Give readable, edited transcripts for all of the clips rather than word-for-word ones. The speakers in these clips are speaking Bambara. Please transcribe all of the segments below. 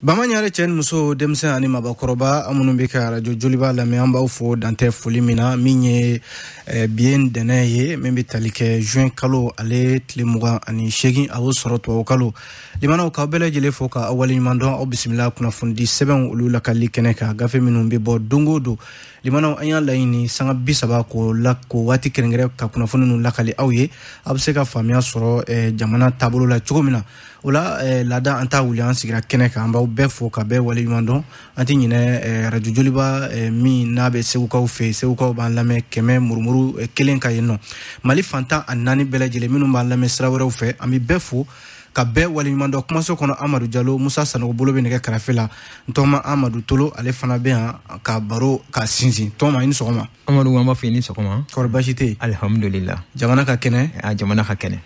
Bama ɲare cɛ ni muso, denmisɛn ani mabakɔrɔba, an minnu bɛ ka arajo Joliba lamɛn, an b'aw fo dantɛ foli min na. Min ye bi ye ntɛnɛn ye min bɛ tali kɛ juin kalo ale tile 28, a y'o sɔrɔ tubabu kalo. Limanaw, k'aw bɛɛ lajɛlen fo ka aw waleɲuman dɔn. Aw bisimila kunnafonidi sɛbɛnw olu lakali kɛnɛ kan, gafe minnu bɛ bɔ don o don. Limanaw, an y'a laɲini sanga 30 k'o la k'o waati kɛrɛnkɛrɛn ka kunnafoni ninnu lakali aw ye, aw bɛ se ka faamuya sɔrɔ jamana taabolo la cogo min na. O la laada an t'a wuli, an sigira kɛnɛ kan. An b'aw bɛɛ fo ka bɛɛ waleɲuman dɔn. An tɛ ɲinɛ arajo Joliba min n'a bɛ Segukaw fɛ yen. Segukaw b'an lamɛn 100 murumuru 1 kan yen nɔ. Mali fantan a naani bɛɛ lajɛlen minnu b'an lamɛn sira wɛrɛw fɛ, an bɛ bɛɛ fo ka bɛɛ waleɲuman dɔn. Kumaso kɔnɔ, Amadu Jalo, Musa Sanogo bolo bɛ nɛgɛ karafe la. N tɔgɔma Amadu Tolo, ale fana bɛ yan ka baro ka sinsin. Tɔgɔma, i ni sɔgɔma. Amadu, an b'a fɔ i ni sɔgɔma. Kɔri baasi tɛ yen? Alihamudulila. Jamana ka kɛnɛ? A, jamana ka kɛnɛ.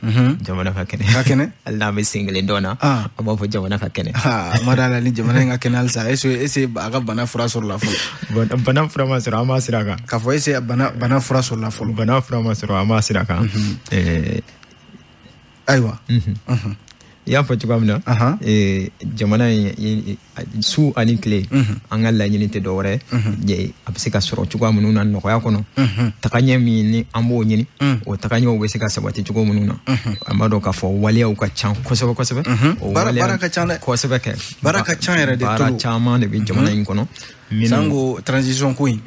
Jamana ka kɛnɛ. Ka kɛnɛ. Hali n'an bɛ sen kelen dɔn na, an b'a fɔ jamana ka kɛnɛ. A ma d'a la ni jamana in ka kɛnɛ halisa. Est-ce a ka bana fura sɔrɔla fɔlɔ? Bana fura ma sɔrɔ, an b'a sira kan. K'a fɔ est-ce bana fura sɔrɔla fɔlɔ? Bana fura ma sɔrɔ, an b'a sira kan. Ayiwa. I y'a fɔ cogoya min na, jamana in su ani tile, an ka laɲini tɛ dɔwɛrɛ ye, a bɛ se ka sɔrɔ cogoya minnu na nɔgɔya kɔnɔ, tagaɲɛ min ni an b'o ɲini, o tagaɲɛw bɛ se ka sabati cogo minnu na. An b'a dɔn k'a fɔ waleyaw ka ca kosɛbɛ kosɛbɛ. O baara ka ca dɛ. Kosɛbɛ kɛ. Baara ka ca yɛrɛ de. Baara caman de bɛ jamana in kɔnɔ. Sango transition ko in,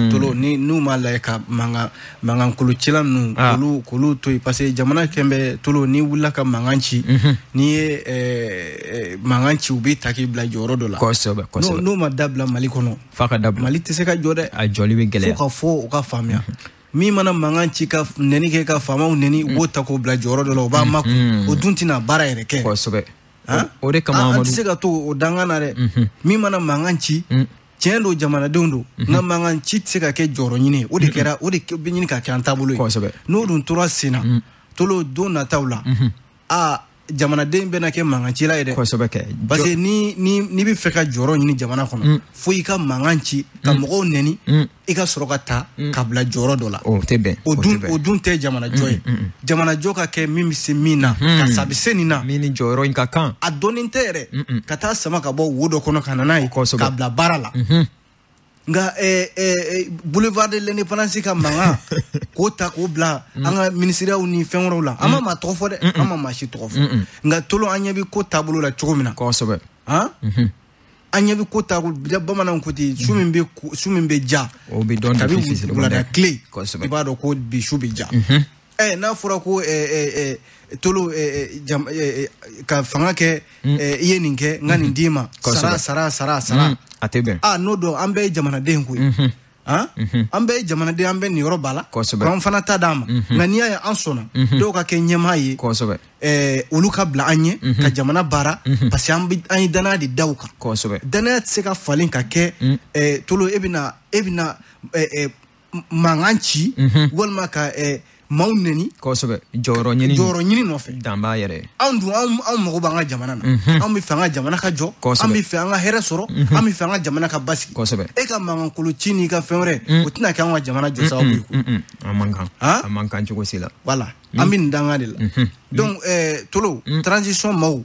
Tolo, ni n'u m'a lajɛ ka mankankolocila ninnu k'olu k'olu to yen, parce que jamana kɛn bɛ. Tolo, n'i wulila ka mankan ci, n'i ye mankan ci, u b'i ta k'i bila jɔyɔrɔ dɔ la. Kosɛbɛ kosɛbɛ. N'o ma dabila Mali kɔnɔ, f'a ka dabila. Mali tɛ se ka jɔ dɛ. A jɔli bɛ gɛlɛya. Fo ka fɔ u ka faamuya, min mana mankan ci ka nɛni kɛ, ka faamaw nɛni, u b'o ta k'o bila jɔyɔrɔ dɔ la, u b'a makun, o dun tɛna baara yɛrɛ kɛ. Kosɛbɛ. O de kama an tɛ se ka to o dangan na dɛ. Min mana mankan ci, tiɲɛ don, jamanadenw don, nka mankan ci tɛ se ka kɛ jɔyɔrɔ ɲini ye. O de kɛra, o de bɛ ɲini ka kɛ an taabolo ye. N'o dun tora sen na, Tolo, don nataw la, aa, jamanaden bɛna kɛ mankancila ye dɛ. Kosɛbɛ kɛ. Parce que ni ni n'i bɛ fɛ ka jɔyɔrɔ ɲini jamana kɔnɔ, fo i ka mankan ci ka mɔgɔw nɛni, i ka sɔrɔ ka ta ka bila jɔyɔrɔ dɔ la. O tɛ bɛn. O dun tɛ jamanajɔ ye. Jamanajɔ ka kɛ min bɛ se min na, karisa bɛ se nin na. Min ni jɔyɔrɔ in ka kan. A dɔnnen tɛ yɛrɛ ka taa sama ka bɔ wo dɔ kɔnɔ ka na n'a ye ka bila baara la. Nka boulevard de l'Indépendance ka mankan k'o ta k'o bila an ka ministériyaw ni fɛn wɛrɛw la, an ma maa tɔgɔ fɔ dɛ, an ma maa si tɔgɔ fɔ, nka Tolo, an ɲɛ bɛ ko taabolo la cogo min na. Han, an ɲɛ bɛ ko taabolo, bamananw ko ten, su min bɛ su min bɛ ja, o bɛ dɔn. Kabi wulada tile, i b'a dɔn ko bi su bɛ ja. N'a fɔra ko Tolo ka fanga kɛ, i ye nin kɛ, n ka nin d'i ma, sara sara sara sara. A tɛ bɛn. Aa, n'o don, an bɛɛ ye jamanaden koyi. Han, an bɛɛ ye jamanaden, an bɛɛ niyɔrɔ b'a la. An fana ta d'an ma. Nka n'i y'a ye an sɔnna dɔw ka kɛ ɲɛmaa ye, olu ka bila an ɲɛ ka jamana baara, parce que an bɛ an ye danaya de da u kan. Danaya tɛ se ka falen ka kɛ, Tolo, e bɛna mankan ci walima ka maaw nɛni. Kosɛbɛ, jɔyɔrɔ ɲini. Jɔyɔrɔ ɲini nɔfɛ. Dan b'a yɛrɛ. Anw dun, anw mago b'an ka jamana na. Anw bɛ fɛ an ka jamana ka jɔ, an bɛ fɛ an ka hɛrɛ sɔrɔ, an bɛ fɛ an ka jamana ka basigi. E ka mankankolo ci n'i ka fɛn wɛrɛ, o tɛna kɛ an ka jamana jɔ sababu ye koyi. A man kan. A man kan cogo si la. Voilà, an bɛ nin dangan de la. Donc Tolo, transition maaw,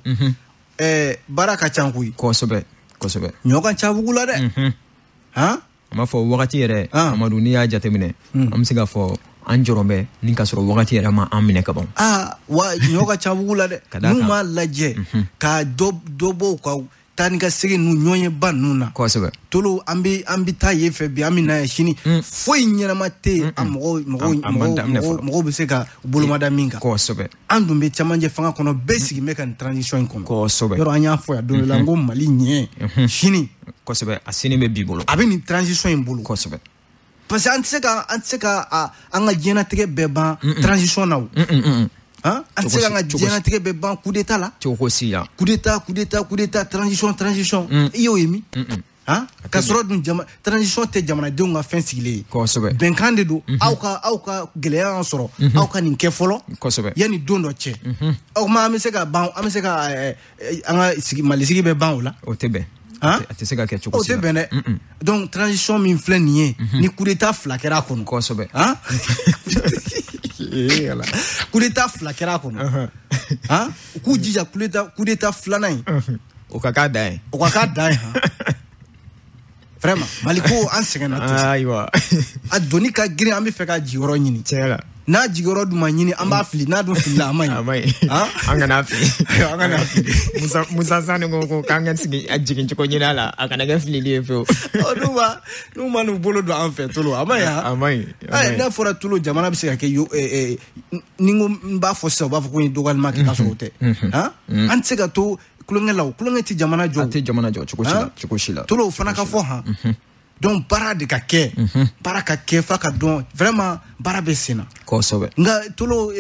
baara ka ca koyi. Kosɛbɛ kosɛbɛ. Ɲɔ ka ca bugu la dɛ. Han. An b'a fɔ wagati yɛrɛ, Amadu, n'i y'a jateminɛ, an bɛ se k'a fɔ an jɔrɔ bɛ ni ka sɔrɔ wagati yɛrɛ ma an minɛ ka ban. Aa wa, ɲɔ ka ca bugu la dɛ. N'u m'a lajɛ ka dɔ bɔ u ka taa ni ka segin ninnu ɲɔgɔnyeba ninnu na. Tolo, an bɛ taa yen fɛ bi, an bɛ na yan sini, foyi ɲɛnama tɛ yen a mɔgɔw mɔgɔw mɔgɔw mɔgɔw bɛ se ka bolomada min kan. An dun bɛ camancɛ fanga kɔnɔ, bɛɛ sigilen bɛ ka nin transition in kɔnɔ. Yɔrɔ an y'a fɔ yan don dɔ la, n ko Mali ɲɛ sini. Kosɛbɛ, a sini bɛ bi bolo. A bɛ nin transition in bolo. Parce que an tɛ se ka an ka diɲɛnatigɛ bɛɛ ban transition na o. Han, an tɛ se k'an ka diɲɛnatigɛ bɛɛ ban coup d'état la. Cogo si la. Coup d'état, coup d'état, coup d'état, transition, transition, i y'o ye min? Han, ka sɔrɔ dun jama transition tɛ jamanadenw ka fɛn sigilen ye. Bɛnkan de don. Aw ka gɛlɛya y'an sɔrɔ, aw ka nin kɛ fɔlɔ yanni don dɔ cɛ. O kuma, an bɛ se ka ban, an bɛ se ka an ka sigi, Mali sigi bɛ ban o la. O tɛ bɛn. Han? A tɛ se ka kɛ cogo O si tɛ la. bɛn dɛ. Donc transition min filɛ nin ye, ni coup d'état fila kɛra a kɔnɔ. Han, ee Ala, coup d'état fila kɛra a kɔnɔ. Han, u k'u jija, coup d'état filanan in O ka k'a dan ye. O ka k'a dan ye han. Vraiment Mali ko an sɛgɛnna ten. Ayiwa. A doni ka girin, an bɛ fɛ ka jigiyɔrɔ ɲini. Tiɲɛ la. N'a jigiyɔrɔ dun ma ɲini, an b'a fili, n'a dun filila a ma ɲi. A ma ɲi. An kana fili. An kana fili. Musa Sani ko k'an ka sigi a jigin cogo ɲini a la, a kana kɛ filili ye fewu. N'u ma n'u bolo don an fɛ Tolo, a ma ɲi. A ma ɲi. N'a fɔra Tolo, jamana bɛ se ka kɛ ni n ko n b'a fɔ sisan, u b'a fɔ ko n ye dɔgɔyalima kɛ k'a sɔrɔ o tɛ. An tɛ se ka to kulonkɛ la, o kulonkɛ tɛ jamana jɔ. A tɛ jamana jɔ cogo si la, cogo si la. Tolo, o fana ka fɔ han. Donc baara de ka kɛ, baara ka kɛ f'a ka dɔn vraiment baara bɛ sen na. Kosɛbɛ. Nka Tolo,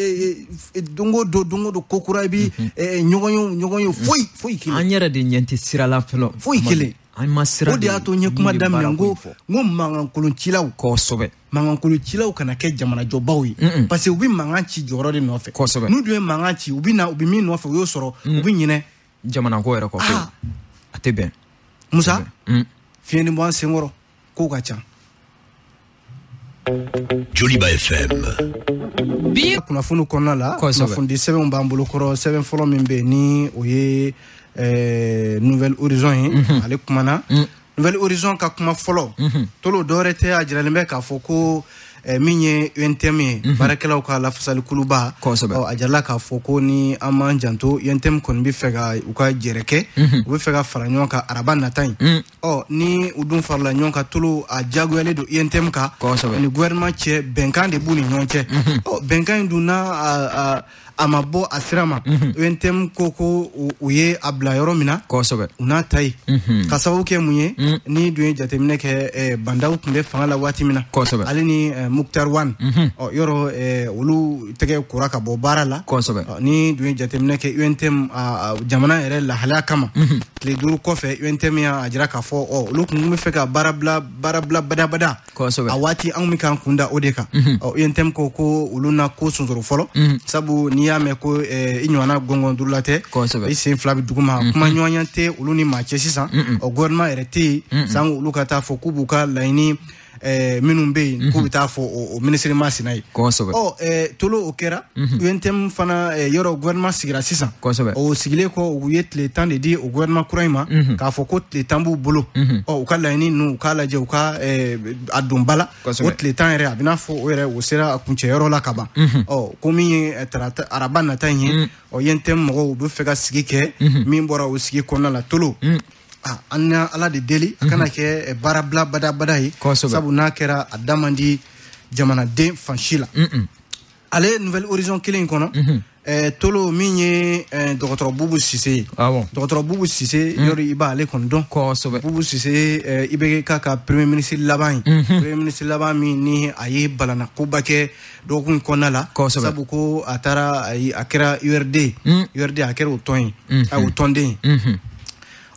don o don ko kura i bi ɲɔgɔn ye foyi foyi kelen. An yɛrɛ de ɲɛ tɛ sira la fɔlɔ. Foyi kelen. An ma sira. O de y'a to n ye kuma daminɛ n ko mankankoloncilaw. Kosɛbɛ. Mankankoloncilaw kana kɛ jamanajɔbaw ye. Parce que u bɛ mankan ci jɔyɔrɔ de nɔfɛ. Kosɛbɛ. N'u dun ye mankan ci, u bɛ na u bɛ min nɔfɛ u y'o sɔrɔ, u bɛ ɲinɛ. Jamana ko yɛrɛ kɔ pewu. A tɛ bɛn. Musa. Fiɲɛ ni bɔ an senkɔrɔ. Kow ka ca. Joliba FM. Bi kunnafoni kɔnɔna la, kunnafonidi sɛbɛnw b'an bolo kɔrɔ. Sɛbɛn fɔlɔ min bɛ yen ni o ye Nouvelle Horizon ye, ale kumana. Nouvelle Horizon ka kuma fɔlɔ, Tolo, dɔwɛrɛ tɛ, a jiralen bɛ k'a fɔ ko min ye UNTM ye, baarakɛlaw ka lafasalikuluba. A jirala k'a fɔ ko ni an m'an janto, UNTM kɔni bɛ fɛ ka u ka jɛrɛ kɛ, u bɛ fɛ ka fara ɲɔgɔn kan araba nata in. Ni u dun farala ɲɔgɔn kan, Tolo, a diyagoyalen don UNTM kan ni gouvernement cɛ, bɛnkan de b'u ni ɲɔgɔn cɛ. Bɛnkan in dun n'a a ma bɔ a sira ma, UNTM ko u ye a bila yɔrɔ min na, u n'a ta ye. Ka sababu kɛ mun ye, ni dun ye jateminɛ kɛ, Bandaw tun bɛ fanga la waati min na, ale ni Moctar Ouane, yɔrɔ olu tɛgɛ kora ka bɔ baara la. Ni dun ye jateminɛ kɛ UNTM jamana yɛrɛ lahalaya kama, tile 5 kɔfɛ UNTM y'a jira k'a fɔ olu tun bɛ fɛ ka baara bila badabada. A waati anw bɛ k'an kun da o de kan. UNTM ko olu na ko sonsoro fɔlɔ, sabu n'i y'a mɛn ko i ɲɔgɔnna gɔngɔn duuru la tɛ, i sen fila bɛ duguma, kuma ɲɔgɔnya tɛ olu ni maa cɛ sisan. Gouvernement yɛrɛ tɛ yen sango olu ka taa fɔ k'u b'u ka laɲini minnu bɛ yen k'u bɛ taa fɔ o minisiri masina ye. Tolo, o kɛra. UNTM fana yɔrɔ gouvernement sigira sisan. O sigilen kɔ, u ye tile 10 de di o gouvernement kura in ma, k'a fɔ ko tile 10 b'u bolo. U ka laɲini ninnu u k'a lajɛ, u ka a don ba la. O tile 10 yɛrɛ, a bɛ n'a fɔ o yɛrɛ o sera a kuncɛyɔrɔ la ka ban. Ko min ye araba nata in ye, UNTM mɔgɔw u bɛ fɛ ka sigi kɛ. Min bɔra o sigi kɔnɔna la, Tolo, an na Ala de deli a kana kɛ baarabila badabada ye, sabu n'a kɛra a da man di jamanaden fan si la. Ale Nouvelle Horizon kelen in kɔnɔ, Tolo, min ye dɔgɔtɔrɔ Bubu Sise ye. Dɔgɔtɔrɔ Bubu Sise, yɔrɔ i b'ale kɔni dɔn. Bubu Sise, i bɛ k'a ka premier ministre laban ye. Premier ministre laban min ni a ye balana koba kɛ dɔgɔkun in kɔnɔna la, sabu ko a taara a kɛra URD. URD a kɛra o tɔn ye, o tɔnden ye.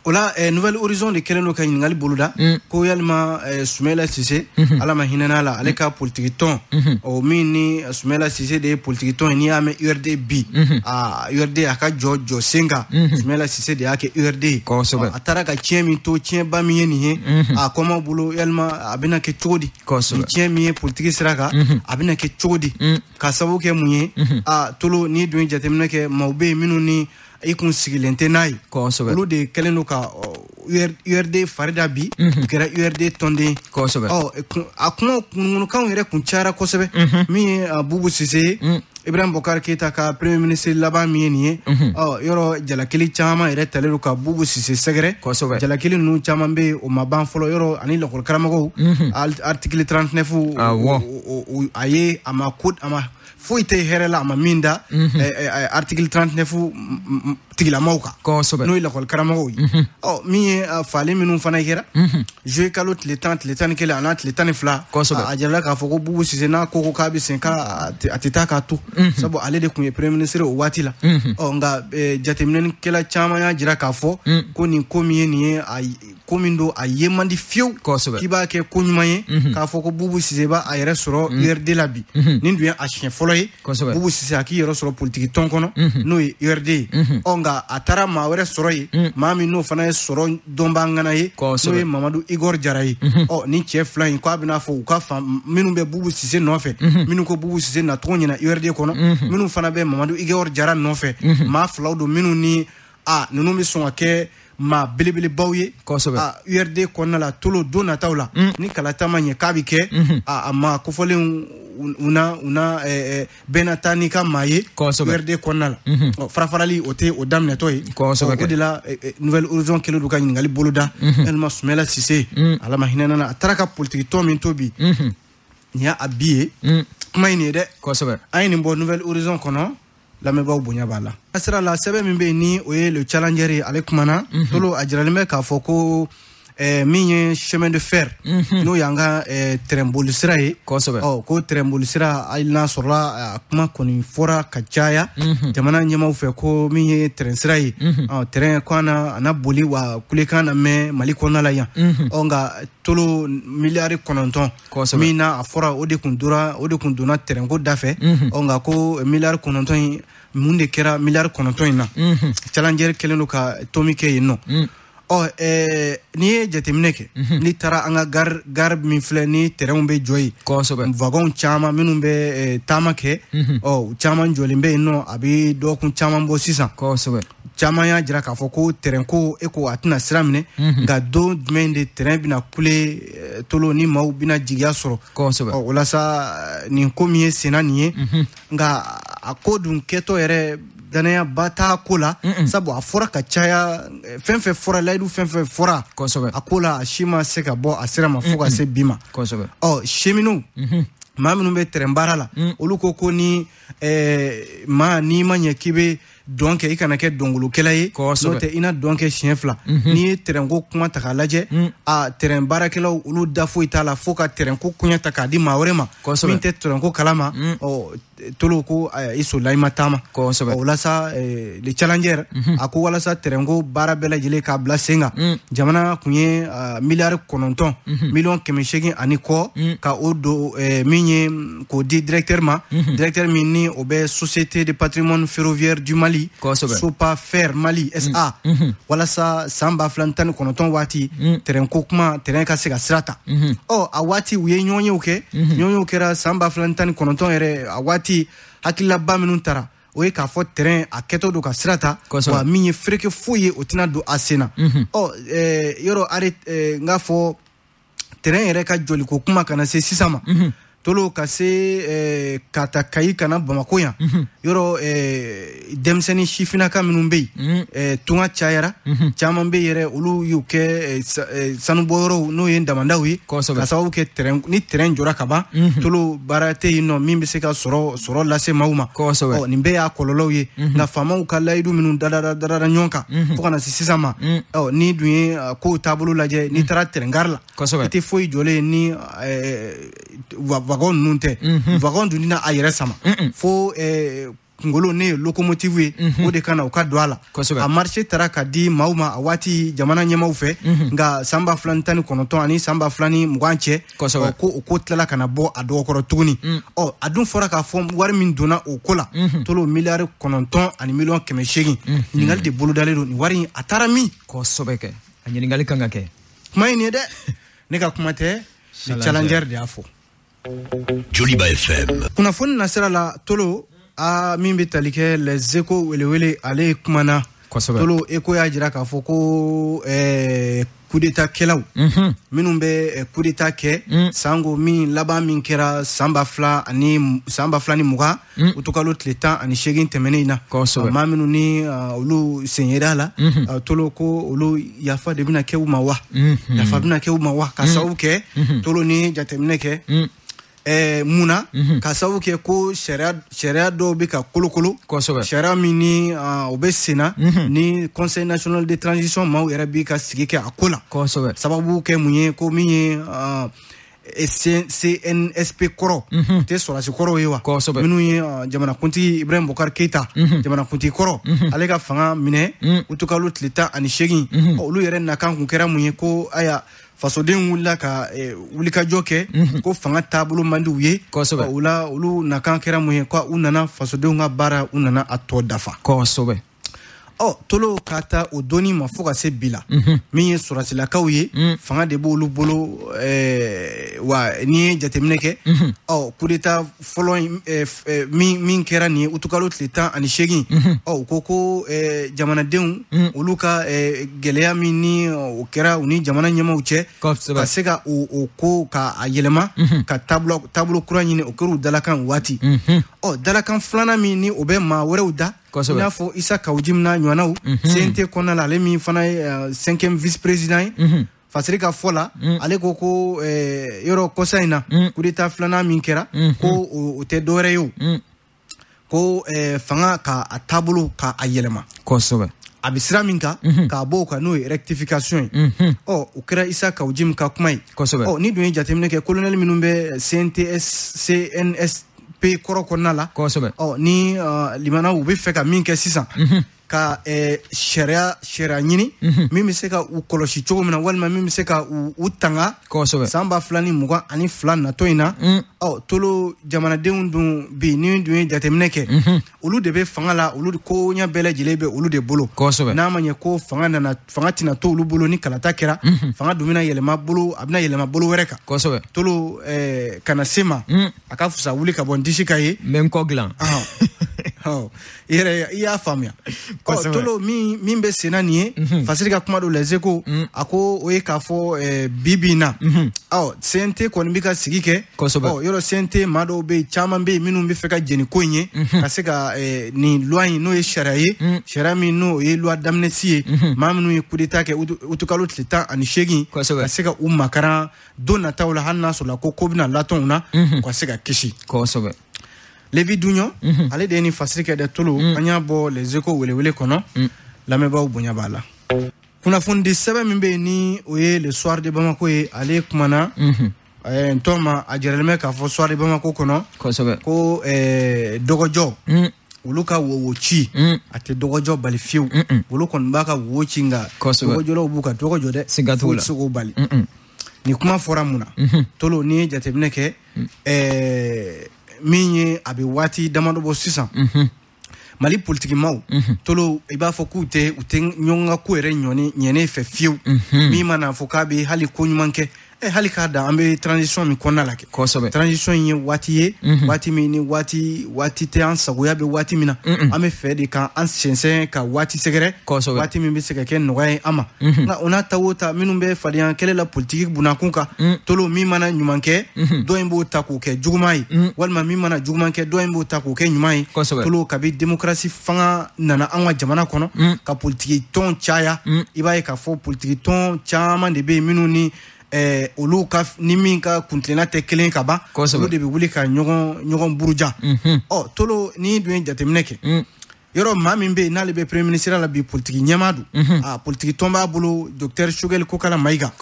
O la Nouvelle Horizon de kɛlen don ka ɲininkali boloda ko yalima Soumaïla Cissé, Ala ma hinɛ n'a la, ale ka politiki tɔn, o min ni Soumaïla Cissé de ye politiki tɔn ye, n'i y'a mɛn URD bi, a URD a ka jɔ sen kan, Soumaïla Cissé de y'a kɛ URD ye. A taara ka tiɲɛ min to, tiɲɛba min ye nin ye a kɔmaw bolo, yalima a bɛna kɛ cogo di? Ni tiɲɛ min ye politiki sira kan, a bɛna kɛ cogo di? Ka sababu kɛ mun ye? A Tolo, n'i dun ye jateminɛ kɛ, maaw bɛ yen minnu ni i kun sigilen tɛ n'a ye, olu de kɛlen don ka URD fari da bi, u kɛra URD tɔnden. A kuma kunukunukanw yɛrɛ kun cayara kosɛbɛ. Min ye Bubu Sise ye, Ibrahim Boubacar Keïta ka premier ministre laban min ye nin ye, yɔrɔ jalakili caman yɛrɛ talen don ka Bubu Sise sɛgɛrɛ. Jalakili ninnu caman bɛ yen, o ma ban fɔlɔ. Yɔrɔ ani lakɔlikaramɔgɔw, article 39, a ye a ma ko a ma foyi tɛ hɛrɛ la, a ma min da article 39 tigilamaw kan, n'o ye lakɔlikaramɔgɔw ye. Min ye falen minnu fana kɛra juillet kalo tile 10, tile 11 a n'a tile 12, a jirala k'a fɔ ko Bubu Sise n'a ko k'a bɛ sen k'a a tɛ taa k'a to, sabu ale de tun ye premier ministre o waati la. Nka jateminɛkɛla caman y'a jira k'a fɔ ko nin ko min ye nin ye, ko min don a ye man di fiyewu k'i b'a kɛ ko ɲuman ye k'a fɔ ko Bubu Sise b'a a yɛrɛ sɔrɔ URD la bi. Nin dun ye a siɲɛ fɔlɔ ye Bubu Sise a k'i yɛrɛ sɔrɔ politiki tɔn kɔnɔ, n'o ye URD ye. Nka a taara maa wɛrɛ sɔrɔ yen, maa min n'o fana ye sɔrɔ dɔnbaa ŋana ye, n'o ye Mamadu Igor Jara ye. Nin cɛ fila in, k'a bɛna fɔ u ka fan minnu bɛ Bubu Sise nɔfɛ, minnu ko Bubu Sise nacogo ɲɛna URD kɔnɔ, minnu fana bɛ Mamadu Igor Jara nɔfɛ, maa filaw don minnu ni ninnu bɛ sɔn ka kɛ maa belebelebaw ye URD kɔnɔna la Tolo don nataw la ni kalata ma ɲɛ k'a bɛ kɛ a maa kofɔlenw u na bɛɛ na taa n'i ka maa ye URD kɔnɔna la. Farafarali o tɛ o daminɛtɔ ye. O de la Nouvelle Horizon kɛlen don ka ɲininkali boloda Elma Sumala Sise Ala ma hinɛ na a taara ka politiki tɔn min to bi nin y'a bi ye kuma in nin ye dɛ. An ye nin bɔ Nouvelle Horizon kɔnɔ lamɛnbaaw bonya b'a la. A sira la sɛbɛn min bɛ yen ni o ye le Challenger ye ale kumana Tolo a jiralen bɛ k'a fɔ ko min ye chemin de fer n'o y'an ka tɛrɛnboli sira ye. Ko tɛrɛnboli sira hali n'a sɔrɔla a kuma kɔni fɔra ka caya jamana ɲɛmaaw fɛ ko min ye tɛrɛn sira ye tɛrɛn ko a na boli wa kulekan na mɛn Mali kɔnɔna la yan. Nka Tolo miliyari 9 min na a fɔra o de kun donna tɛrɛnko da fɛ. Nka ko miliyari 9 in mun de kɛra miliyari 9 in na Challenger kɛlen don ka tomi kɛ yen nɔ. N'i ye jateminɛ kɛ n'i taara an ka gare min filɛ ni tɛrɛnw bɛ jɔ yen wagon caman minnu bɛ taama kɛ caman jɔlen bɛ yen nɔ a bɛ dɔgɔkun caman bɔ sisan. Caman y'a jira k'a fɔ ko tɛrɛnko e ko a tɛna sira minɛ nka don jumɛn de tɛrɛn bɛna kule Tolo ni maaw bɛna jigiya sɔrɔ. O la sa nin ko min ye senna nin ye nka a ko dun kɛtɔ yɛrɛ danaya ba t'a ko la sabu a fɔra ka caya fɛn fɛn fɔra layidu fɛn fɛn fɔra a ko la a si ma se ka bɔ a sira ma fo ka se bi ma. Cheminots maa minnu bɛ tɛrɛn baara la olu ko ni maa n'i ma ɲɛ k'i bɛ dɔn kɛ i kana kɛ dɔnkolokɛla ye n'o tɛ i na dɔn kɛ siɲɛ fila. N'i ye tɛrɛnko kuma ta k'a lajɛ a tɛrɛn baarakɛlaw olu da foyi t'a la fo ka tɛrɛnko koɲɛ ta k'a di maa wɛrɛ ma min tɛ tɛrɛnko kalama. Tolo ko i solila i ma taama. O la sa le Challenger a ko walasa tɛrɛnko baara bɛɛ lajɛlen k'a bila sen kan jamana kun ye miliyari 9 miliyɔn 800 ani kɔ ka o don min ye k'o di directeur ma directeur min ni o bɛ Société de patrimoine ferroviaire du Mali Sopafer Mali SA walasa san 2019 waati tɛrɛnko kuma tɛrɛn ka se ka sira ta. A waati u ye ɲɔgɔnyew kɛ ɲɔgɔnyew kɛra san 2019 yɛrɛ a waati hakililaba minnu taara o ye k'a fɔ tɛrɛn a kɛtɔ don ka sira ta wa min ye fereke foyi ye o tɛna don a sen na. Yɔrɔ n k'a fɔ tɛrɛn yɛrɛ ka jɔliko kuma kana se sisan ma Tolo ka se ka ta Kayi ka na Bamakɔ yan yɔrɔ denmisɛnnin sifinnaka minnu bɛ yen tunga cayara caman bɛ yɛrɛ olu y'u kɛ sanubɔyɔrɔw n'o ye damandaw ye ka sababu kɛ ni tɛrɛn jɔra ka ban Tolo baara tɛ yen nɔ min bɛ se ka sɔrɔ lase maaw ma. Nin bɛɛ y'a kɔlɔlɔw ye nka faamaw ka layidu minnu dadara ɲɔgɔn kan fo ka na se sisan ma. N'i dun ye kow taabolo lajɛ n'i taara tɛrɛn gari la i tɛ foyi jɔlen ni wagon ninnu tɛ wagon dun tɛna a yɛrɛ sama fo kunkolo ne ye locomotive ye o de kana u ka don a la. A marché taara ka di maaw ma a waati jamana ɲɛmaaw fɛ nka san 2019 ani san 2020 cɛ ko o ko tilala ka na bɔ a dɔgɔkɔrɔ tuguni. A dun fɔra k'a fɔ wari min donna o ko la Tolo miliyari 9 ani miliyɔn 800 ɲininkali de bolodalen don nin wari in a taara min. Kosɛbɛ a ɲininkali kan ka kɛ kuma in nin ye dɛ ne ka kuma tɛ le Challenger de y'a fɔ. Joliba FM. Kunnafoni nasira la Tolo a min bɛ tali kɛ Les Échos welewele ale kumana. Tolo Écho y'a jira k'a fɔ ko coup d'état kɛlaw minnu bɛ coup d'état kɛ sango min laban min kɛra san 2020 utukalo tile 18 tɛmɛnen in na maa minnu ni olu sen yera la Tolo ko olu yafa de bɛna kɛ u ma wa yafa bɛna kɛ u ma wa ka sababu kɛ Tolo ni jateminɛ kɛ munna ka sababu kɛ ko sariya dɔw bɛ ka kolokolo sariya min ni o bɛ sen na ni Conseil national de transition maaw yɛrɛ b'i ka sigi kɛ a ko la sababu kɛ mun ye ko min ye CNSP kɔrɔ tɛ sɔrɔdasi kɔrɔw ye wa minnu ye jamanakuntigi Ibrahim Boubacar Keïta jamanakuntigi kɔrɔ ale ka fanga minɛ utukalo tile 18 olu yɛrɛ nakan kun kɛra mun ye ko aya fasoden wulila ka wulikajɔ kɛ ko fanga taabolo man di u ye o la olu nakan kɛra mun ye ko u nana fasodenw ka baara u nana a tɔ dafa. Ɔ Tolo, ka taa o donni ma fo ka se bi la, min ye sɔrɔsilakaw ye, fanga de b'olu bolo. Wa n'i ye jateminɛ kɛ, ɔ coup d'état fɔlɔ min kɛra nin ye utukalo tile 18, ɔ u ko jamanadenw olu ka gɛlɛya min ni o kɛra u ni jamana ɲɛmaaw cɛ, ka se ka o ko ka a yɛlɛma ka taabolo kura ɲini, o kɛra u dalakan waati. Ɔ dalakan filanan min ni o bɛ maa wɛrɛw da, i n'a fɔ Issa Kaou Djim n'a ɲɔgɔnnaw, CNT kɔnɔna la, ale min fana ye cinquième vice président ye, Fasiri ka fɔ la, ale ko yɔrɔ kɔsa in na, coup d'état filanan min kɛra, ko o tɛ dɔwɛrɛ ye, o ko fanga ka a taabolo ka a yɛlɛma. A bɛ sira min kan, k'a bɔ o kan, n'o ye rectification ye. Ɔ o kɛra Issa Kaou Djim ka kuma ye. Ɔ ni dun ye jateminɛ kɛ, colonel minnu bɛ CNTS CNSP kɔrɔ kɔnɔna la, ɔ ni limanaw, u bɛ fɛ ka min kɛ sisan, ka sariya ɲini min bɛ se ka u kɔlɔsi cogo min na, walima min bɛ se ka u tanga san 2022 natɔ in na. Ɔ Tolo, jamanadenw dun bi, ni dun ye jateminɛ kɛ, olu de bɛ fanga la, olu ko ɲɛ bɛɛ lajɛlen bɛ olu de bolo. N'a ma ɲɛ ko fanga nana, fanga tɛna to olu bolo ni kalata kɛra, fanga dun bɛna yɛlɛma bolo, a bɛna yɛlɛma bolo wɛrɛ kan. Tolo, kana se ma, a ka fisa wuli ka bɔ n disi ka ye. N bɛ n kɔ dilan. I yɛrɛ i y'a faamuya. Ɔ Tolo, min bɛ sen na nin ye, Fasiri ka kuma don Les Échos, a ko o ye k'a fɔ bi bi in na, ɔ CNT kɔni bɛ ka sigi kɛ. Ɔ yɔrɔ CNT maa dɔw bɛ yen, caman bɛ yen minnu bɛ fɛ ka jɛn ni ko in ye, ka se ka nin loi in, n'o ye sariya ye, sariya min n'o ye loi d'amnistie ye, maa minnu ye coup d'état kɛ utukalo tile 18, ka se ka u makaran don nataw la, hali n'a sɔrɔla ko bɛna latɔn u na, u ka se ka kisi. Lévi Dougnon, ale de ye nin fasiri kɛ dɛ. Tolo, an y'a bɔ Les Échos welewele kɔnɔ, lamɛnbaaw bonya b'a la. Kunnafonidi sɛbɛn min bɛ yen ni o ye Le Soir de Bamako ye, ale kumana n tɔ ma, a jɛrɛlen bɛ k'a fɔ Soir de Bamako kɔnɔ ko dɔgɔjɔ olu ka wowo ci, a tɛ dɔgɔjɔ bali fiyewu. Olu kɔni b'a ka wo ci, nka dɔgɔjɔlaw b'u ka dɔgɔjɔ dɛ, foyi tɛ se k'o bali. Nin kuma fɔra mun na? Tolo, n'i ye jateminɛ kɛ, min ye a bɛ waati damadɔ bɔ sisan, Mali politikimaw, Tolo, i b'a fɔ k'u tɛ u tɛ ɲɔgɔn ka ko yɛrɛ ɲɛnen fɛ fiyewu. Min mana fɔ k'a bɛ hali ko ɲuman kɛ, hali k'a da an bɛ transition min kɔnɔna la kɛ, transition in ye waati ye, waati min ni waati tɛ an sagoya bɛ waati min na, an bɛ fɛ de k'an sɛnsɛn ka waati sɛgɛrɛ, waati min bɛ se ka kɛ nɔgɔya ye an ma. Nka o n'a ta o ta, minnu bɛ fadenya kɛlɛ la politiki bunakun kan, Tolo, min mana ɲuman kɛ, dɔ in b'o ta k'o kɛ juguman ye, walima min mana juguman kɛ, dɔ in b'o ta k'o kɛ ɲuman ye. Tolo, kabi démocratie fanga nana an ka jamana kɔnɔ, ka politiki tɔn caya, i b'a ye k'a fɔ politiki tɔn caman de bɛ yen minnu ni olu ka ni min ka kuntilenna tɛ kelen ka ban, olu de bɛ wuli ka ɲɔgɔn buruja. Ɔ Tolo, ni dun ye jateminɛ kɛ, yɔrɔ maa min bɛ yen n'ale bɛ premier ministre la bi, politiki ɲɛmaa don, a politiki tɔn b'a bolo, docteur Choguel Kokalla Maïga.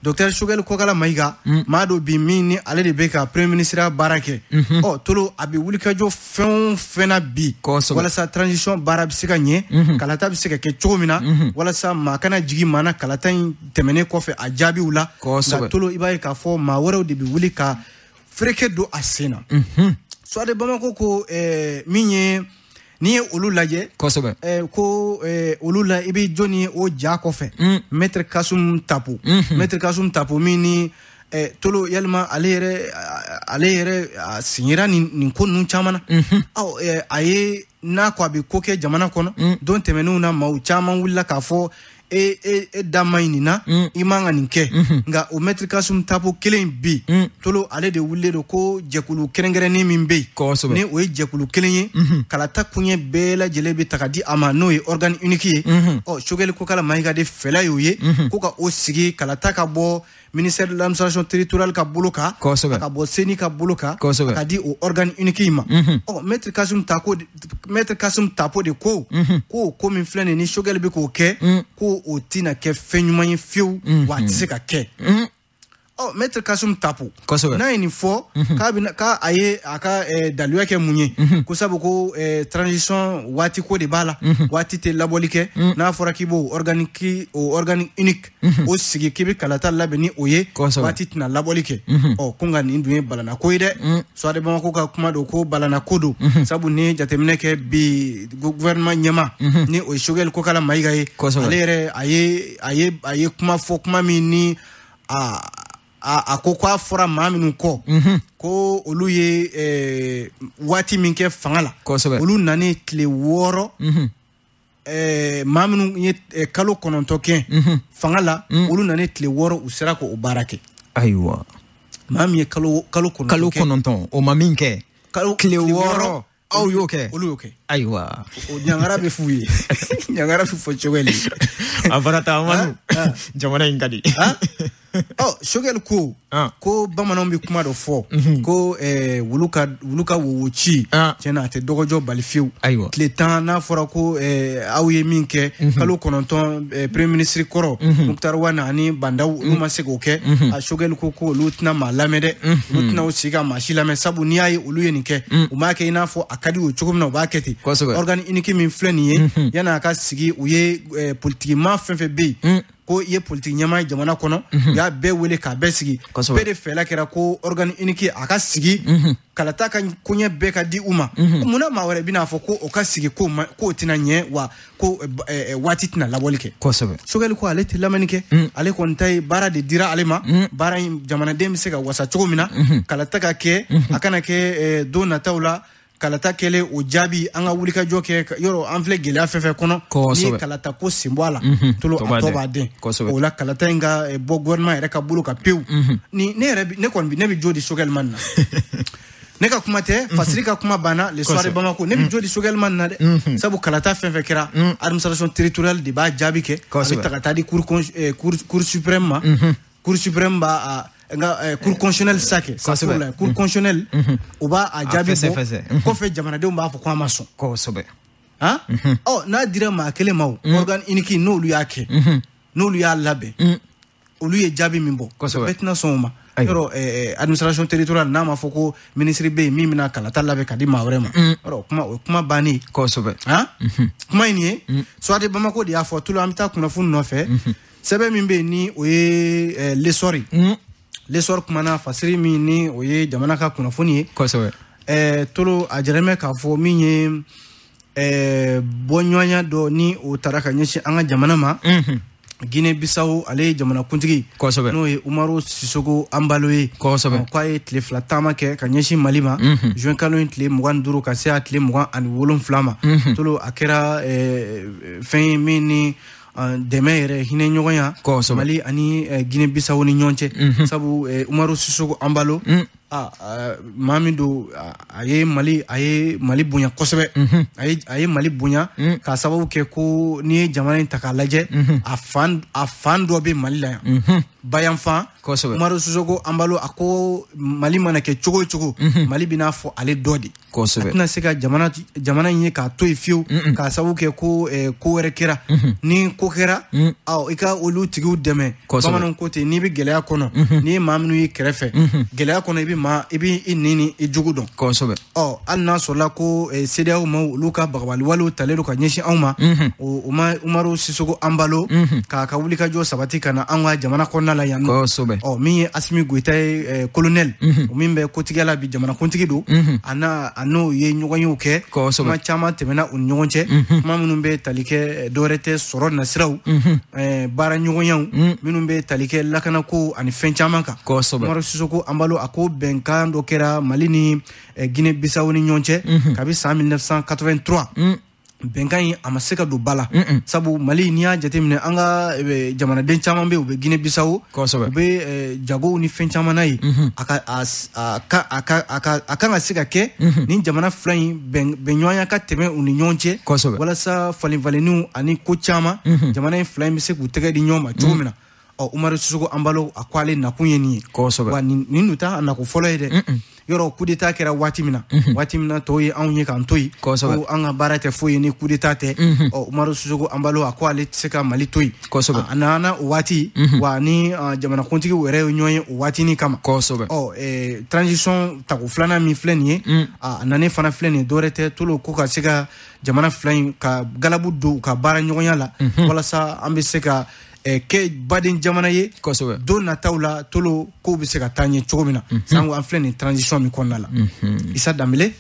Docteur Choguel Kokalla Maïga, maa dɔ bi min ni ale de bɛ ka premier ministre baara kɛ. Ɔ Tolo, a bɛ wulikajɔ fɛn o fɛn na bi, walasa transition baara bɛ se ka ɲɛ, kalata bɛ se ka kɛ cogo min na, walasa maa kana jigin maa na kalata in tɛmɛnen kɔfɛ a jaabiw la. Nka Tolo, i b'a ye k'a fɔ maa wɛrɛw de bɛ wuli ka fereke don a sen na. Soir de Bamako ko min ye, n'i ye olu lajɛ, ko olu la, i bɛ jɔnni ye o ja kɔfɛ? Maître Kassoum Tapo. Maître Kassoum Tapo min ni Tolo, yalima ale yɛrɛ a signera nin ko ninnu caman na. Ɔ a ye n'a ko a bɛ ko kɛ jamana kɔnɔ, don tɛmɛnenw na, maaw caman wulila k'a fɔ e da man ɲi nin na, i man ka nin kɛ. Nka o Maître Kassoum Tapo kelen bi, Tolo, ale de wulilen don ko jɛkulu kɛrɛnkɛrɛnnen min bɛ yen, ni o ye jɛkulu kelen ye, kalata kuɲɛ bɛɛ lajɛlen bɛ ta ka di a ma, n'o ye organe unique ye. Ɔ Choguel Kokalla Maïga de fɛla y'o ye, ko ka o sigi, kalata ka bɔ ministère de l'administration territoriale ka bolo kan, ka bɔ CENI ka bolo kan, ka di o organe unique in ma. Ɔ Maître Kassoum Tapo de ko ko min filɛ nin ni Choguel bɛ k'o kɛ, ko o tɛna kɛ fɛn ɲuman ye fiyewu, wa a tɛ se ka kɛ. Ɔ maître Kassoum Tapo Kosɛbɛ. N'a ye nin fɔ k'a bɛna k'a a ye a ka daluya kɛ mun ye, ko sabu ko transition waati ko de b'a la, waati tɛ labɔli kɛ. N'a fɔra k'i b'o organe, o organe unique o sigi, k'i bɛ kalata labɛn ni o ye, waati tɛna labɔli kɛ. Ɔ ko nka nin dun ye balana ko ye dɛ. Soir de Bamako ka kuma don, ko balana ko don, sabu ni ye jateminɛ kɛ bi, gouvernement ɲɛma ni o ye Choguel Kokala Maïga ye, ale yɛrɛ a ye kuma fɔ, kuma min ni a ko k'a fɔra maa minnu kɔ ko olu ye waati min kɛ fanga la, olu nani tile 6, maa minnu ye kalo 9 kɛ fanga la, olu nani tile 6, u sera k'o baara kɛ. Ayiwa. Maa min ye kalo 9 Kalo kɛ, 9, o ma min kɛ kalo tile 6, aw y'o kɛ. Olu y'o kɛ. Ayiwa. O ɲangara bɛ f'u ye, ɲangara bɛ fɔ Choguel ye. A fana ta Amadu, jamana in ka di. Ɔ Choguel ko ko bamananw bɛ kuma dɔ fɔ ko wulu ka wowo ci, tiɲɛna a tɛ dɔgɔjɔ bali fiyewu. Ayiwa. Tile 10, n'a fɔra ko aw ye min kɛ kalo 9, premier ministre kɔrɔ Moctar Ouane ani Bah N'Daw, olu ma se k'o kɛ. A Choguel ko ko olu tɛna maa lamɛn dɛ, olu tɛna u sigi ka maa si lamɛn, sabu n'i y'a ye olu ye nin kɛ, u m'a kɛ i n'a fɔ a ka di u ye cogo min na, u b'a kɛ ten. Organe unique min filɛ nin ye, yan'a ka sigi, u ye politiki maa fɛn fɛn bɛ yen ko i ye politiki ɲɛmaa ye jamana kɔnɔ, u y'a bɛɛ wele k'a bɛɛ sigi. Bɛɛ de fɛla kɛra ko organe unique a ka sigi, kalata ka koɲɛ bɛɛ ka di u ma. Munna maa wɛrɛ bɛna fɔ ko o ka sigi, k'o ma, k'o tɛna ɲɛ wa, ko waati tɛna labɔli kɛ? Choguel ko ale tɛ lamɛnni kɛ, ale kɔni ta ye baara de dira ale ma. Baara in, jamanaden bɛ se ka wasa cogo min na, kalata ka kɛ, a kana kɛ don nataw la, kalata kɛlen o jaabi, an ka wulikajɔ kɛ yɔrɔ an filɛ gɛlɛya fɛn fɛn kɔnɔ, n'i ye kalata ko sen bɔ a la, tolo Tɔ a b'a tɔ dɛn. b'a den. O la kalata in ka bɔ gouvernement yɛrɛ ka bolo kan pewu. Ni ne yɛrɛ ne kɔni ne bɛ jo di Choguel ma nin na. Ne ka kuma tɛ, Fasiri ka kuma banna Le Soir de Bamako. Ne bɛ jo di Choguel ma nin na dɛ, sabu kalata fɛn fɛn kɛra, administration territoriale de b'a jaabi kɛ, a bɛ ta ka taa di cour suprême ma, cour suprême b'a a nka cour constitutionnelle sa kɛ sa la cour constitutionnelle, o b'a a jaabi fɛsɛ, bɔ. Fɛsɛ. Kɔfɛ jamanadenw b'a fɔ ko an ma sɔn. Han, ɔ n'a dira maa kelen ma, o organe unique, n'olu y'a kɛ, n'olu y'a labɛn, olu ye jaabi min bɔ, bɛɛ tɛna sɔn o ma. Yɔrɔ administration territoriale, n'a ma fɔ ko ministre bɛ yen min bɛna kalata labɛn ka di maa wɛrɛ ma, yɔrɔ kuma o ye kuma bannen ye. Han, kuma in nin ye Soir de Bamako de y'a fɔ. Tulu, an bɛ taa kunnafoni nɔfɛ. Sɛbɛn min bɛ yen ni o ye L'Essor ye, L'Essor kumana Fasiri min ni o ye jamana ka kunnafoni ye. Tolo, a jɛrɛ bɛ k'a fɔ min ye bɔɲɔgɔnya dɔ ni o taara ka ɲɛsin an ka jamana ma, Guinée Bissau ale ye jamanakuntigi, n'o ye Umaru Sissoco Embaló ye. K'a ye tile 2 taama kɛ ka ɲɛsin Mali ma, juin kalo in tile 25 ka se a tile 27 ma. Tolo, a kɛra fɛn ye min ni dɛmɛ yɛrɛ, hinɛ ɲɔgɔnya Mali ani Guinée Bissau ni ɲɔgɔn cɛ, sabu Umaru Sissoco Embaló, maa min don, a ye Mali bonya kosɛbɛ, a ye Mali bonya k'a sababu kɛ ko n'i ye jamana in ta k'a lajɛ, a fan dɔ bɛ Mali la yan, bayanfan. Umaru Sissoco Embaló a ko Mali mana kɛ cogo o cogo, Mali bɛna fɔ ale dɔ de. A tɛna se ka jamana in ye k'a to yen fiyewu, k'a sababu kɛ ko ko wɛrɛ kɛra. Ni ko kɛra, i ka olu tigiw dɛmɛ. Bamananw ko ten, n'i bɛ gɛlɛya kɔnɔ, n'i ye maa minnu y'i kɛrɛfɛ gɛlɛya kɔnɔ, i bɛ maa i bɛ i nin ni i jugu dɔn. Ɔ hali n'a sɔrɔla ko CEDEAO maaw, olu ka bagabali walew talen don ka ɲɛsin anw ma, o ma Umaru Sissoco Embaló k'a ka wulikajɔ sabati ka na an ka jamana kɔnɔna la yan nɔ. Ɔ min ye Assimi Goïta ye, colonel, o min bɛ kotigiya la bi, jamanakuntigi don, a n'a a n'o ye ɲɔgɔnyew kɛ. Kuma caman tɛmɛna u ni ɲɔgɔn cɛ, kuma minnu bɛ tali kɛ dɔwɛrɛ tɛ sɔrɔ nasiraw, baara ɲɔgɔnyaw minnu bɛ tali kɛ lakanako ani fɛn caman kan. Umaru Sissoco Embaló a ko bɛnkan dɔ kɛra Mali ni Guinée Bissau ni ɲɔgɔn cɛ kabi san 1983. Bɛnkan in a ma se ka don ba la, sabu Mali, n'i y'a jateminɛ, an ka jamanaden caman bɛ yen, u bɛ Guinée Bissau, u bɛ jagow ni fɛn caman na yen. A ka a a ka a ka a ka a kan ka se ka kɛ ni jamana fila in bɛnɲɔgɔnya ka tɛmɛ u ni ɲɔgɔn cɛ, walasa falen falenniw ani ko caman, jamana in fila in bɛ se k'u tɛgɛ di ɲɔgɔn ma cogo min na. Ɔ Umaru Sissoco Embaló a ko ale nakun ye nin ye. Wa nin dun t'a nako fɔlɔ ye dɛ. Yɔrɔ coup d'état kɛra waati min na tɔw ye anw ye k'an to yen, ko an ka baara tɛ foyi ye ni coup d'état tɛ. Ɔ Umaru Sissoco Embaló a ko ale tɛ se ka Mali to yen. A nana o waati, wa ni jamanakuntigiw yɛrɛ ye ɲɔgɔn ye o waatinin kama. Ɔ transition tako filanan min filɛ nin ye, a nanen fana filɛ nin ye, dɔwɛrɛ tɛ Tolo ko ka se ka jamana fila in ka galabu don u ka baara ɲɔgɔnya la, walasa an bɛ se ka kɛ baden jamana ye don nataw la. Tolo kow bɛ se ka taa ɲɛ cogo min na, sango an filɛ nin transition min kɔnɔna la. Isa Danbele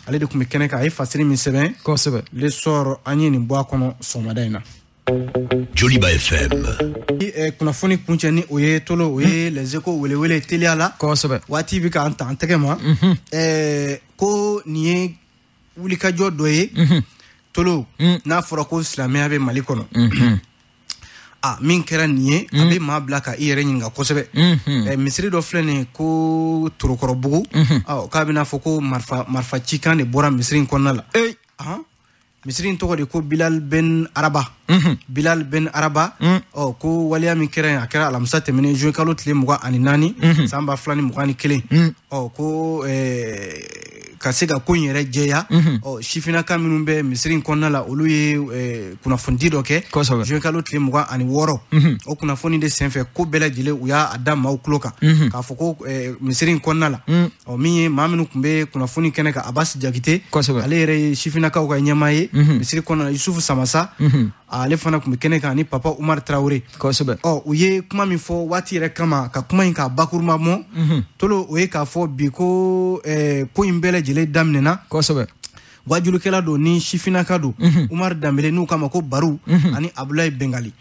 ale de tun bɛ kɛnɛ kan, a ye fasiri min sɛbɛn L'Essor, an ye nin bɔ a kɔnɔ sɔgɔmada in na. Joliba FM. Kunnafoni kuncɛ ni o ye Tolo, o ye Les Échos welewele teliya la. Waati bɛ k'an ta an tɛgɛ ma. Ko nin ye wulikajɔ dɔ ye Tolo, n'a fɔra ko silamɛya bɛ Mali kɔnɔ. A min kɛra nin ye, a bɛ maa bila ka i yɛrɛ ɲininka kosɛbɛ. Misiri dɔ filɛ nin ye ko Torokɔrɔbugu, k'a bɛna fɔ ko marifa cikan de bɔra misiri in kɔnɔna la. Misiri in tɔgɔ de ko Bilal Ben Araba. Bilal Ben Araba, ɔ ko waleya min kɛra yen, a kɛra alamisa tɛmɛnen juin kalo tile 24 san 2021. Ɔ ko ka se ka ko in yɛrɛ jɛya, ɔ sifinnaka minnu bɛ misiri in kɔnɔna la, olu ye kunnafonidi dɔ kɛ juin kalo tile 26. O kunnafoni de senfɛ, ko bɛɛ lajɛlen u y'a da maaw tulo kan k'a fɔ ko misiri in kɔnɔna la, ɔ min ye maa minnu tun bɛ kunnafoni kɛnɛ kan, Abbas Jakite, ale yɛrɛ ye sifinnakaw ka ɲɛmaa ye misiri kɔnɔna la, Yusufu Samasa ale fana tun bɛ kɛnɛ kan, ani Papa Umar Traoré. Ɔ u ye kuma min fɔ waati yɛrɛ kama, ka kuma in k'a bakuruba mɔ Tolo, o ye k'a fɔ bi ko ko in bɛɛ lajɛlen daminɛna. Wajulukɛla don ni sifinnaka don, Umar Danbele n'u kama ko Baru, ani Abulayi Bengali.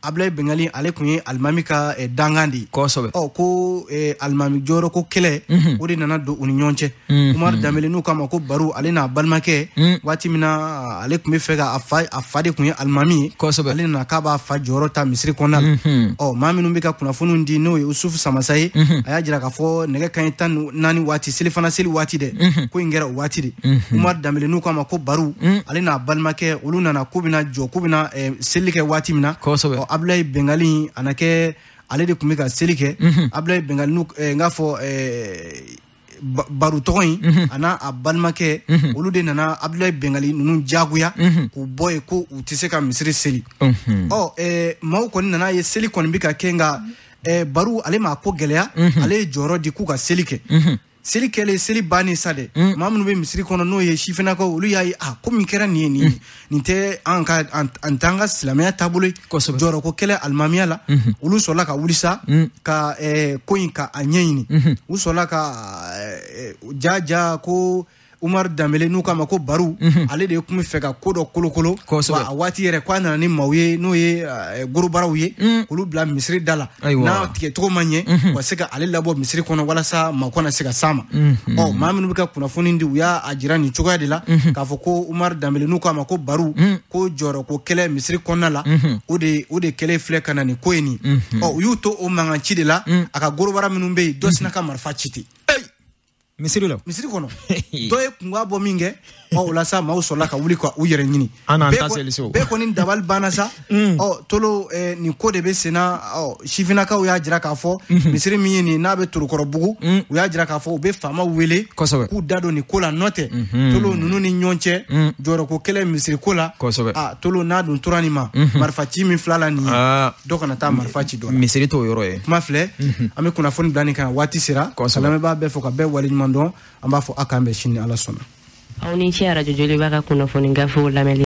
Abulayi Bengali ale tun ye alimami ka dangan de ye. Ɔ ko alimami jɔyɔrɔ ko kɛlɛ, o de nana don u ni ɲɔgɔn cɛ. Umar Danbele n'u kama ko Baru, ale n'a balimakɛ, waati min na ale tun bɛ fɛ ka a fa de tun ye alimami ye, ale nana k'a b'a fa jɔyɔrɔ ta misiri kɔnɔna la. Ɔ maa minnu bɛ ka kunnafoniw di, n'o ye Yusufu Samasa ye, a y'a jira k'a fɔ nɛgɛ kanɲɛ 14 waati, selifana seli waati dɛ, ko in kɛra o waati de. Umar Danbele n'u kama ko Baru, ale n'a balimakɛ, olu nana k'u bɛna jɔ, k'u bɛna seli kɛ waati min na. Ɔ Abulayi Bengali a na kɛ ale de tun bɛ ka seli kɛ. Abulayi Bengali n'u n k'a fɔ Baru tɔgɔ in, a n'a a balimakɛ, olu de nana Abulayi Bengali ninnu diyagoya k'u bɔ yen, ko u tɛ se ka misiri seli. Ɔ maaw kɔni nana ye seli kɔni bɛ ka kɛ, nka Baru ale m'a ko gɛlɛya, ale ye jɔyɔrɔ di k'u ka seli kɛ. Seli kɛlen, seli bannen sa dɛ, maa minnu bɛ misiri kɔnɔ n'o ye sifinnakaw, olu y'a ye a ko min kɛra nin ye, nin tɛ an ka an t'an ka silamɛya taabolo ye, jɔyɔrɔ ko kɛlɛ alimamiya la. Olu sɔrɔla ka wuli sa ka ko in ka a ɲɛɲini. U sɔrɔla ka ja ko Umar Danbele n'u kama ko Baru, ale de tun bɛ fɛ ka ko dɔ kolokolo. Wa a waati yɛrɛ k'a nana ni maaw ye, n'o ye gorobaraw ye, olu bila misiri da la, n'a tigɛcogo ma ɲɛ, u ka se ka ale labɔ misiri kɔnɔ walasa maa kana se ka s'a ma. Ɔ maa minnu bɛ ka kunnafoni di, u y'a jira nin cogoya de la k'a fɔ ko Umar Danbele n'u kama ko Baru, ko jɔyɔrɔ ko kɛlɛ misiri kɔnɔna la, o de kɛlɛ filɛ ka na nin ko ye nin. Ɔ u y'u to o mankan ci de la, a ka gorobara minnu bɛ yen, dɔ sina ka marifa ci ten misiri la, misiri kɔnɔ. Dɔ ye kunga bɔ min kɛ, ɔ o la sa maaw sɔrɔla ka wuli ka u yɛrɛ ɲini. Bɛɛ kɔni dabali banna sa. Ɔ Tolo nin ko de bɛ senna. Ɔ sifinnakaw y'a jira k'a fɔ misiri min ye nin, n'a bɛ Torokɔrɔbugu, u y'a jira k'a fɔ u bɛ faamaw wele k'u da don nin ko la, n'o tɛ Tolo ninnu ni ɲɔgɔn cɛ jɔyɔrɔko kɛlɛ misiri ko la. A Tolo n'a dun tora nin ma, marifa ci min fila la nin ye, dɔ kana taa marifa ci dɔ la. Misiri t'o yɔrɔ ye. Kuma filɛ, an bɛ kunnafoni bila nin kan, waati sera. Ka lamɛnbaa bɛɛ fo ka bɛɛ waleɲuman dɔn, an b'a fɔ a k'an bɛn sini, Ala sɔnna. Aw ni ce arajo Joliba ka kunnafoni gafew lamɛnli.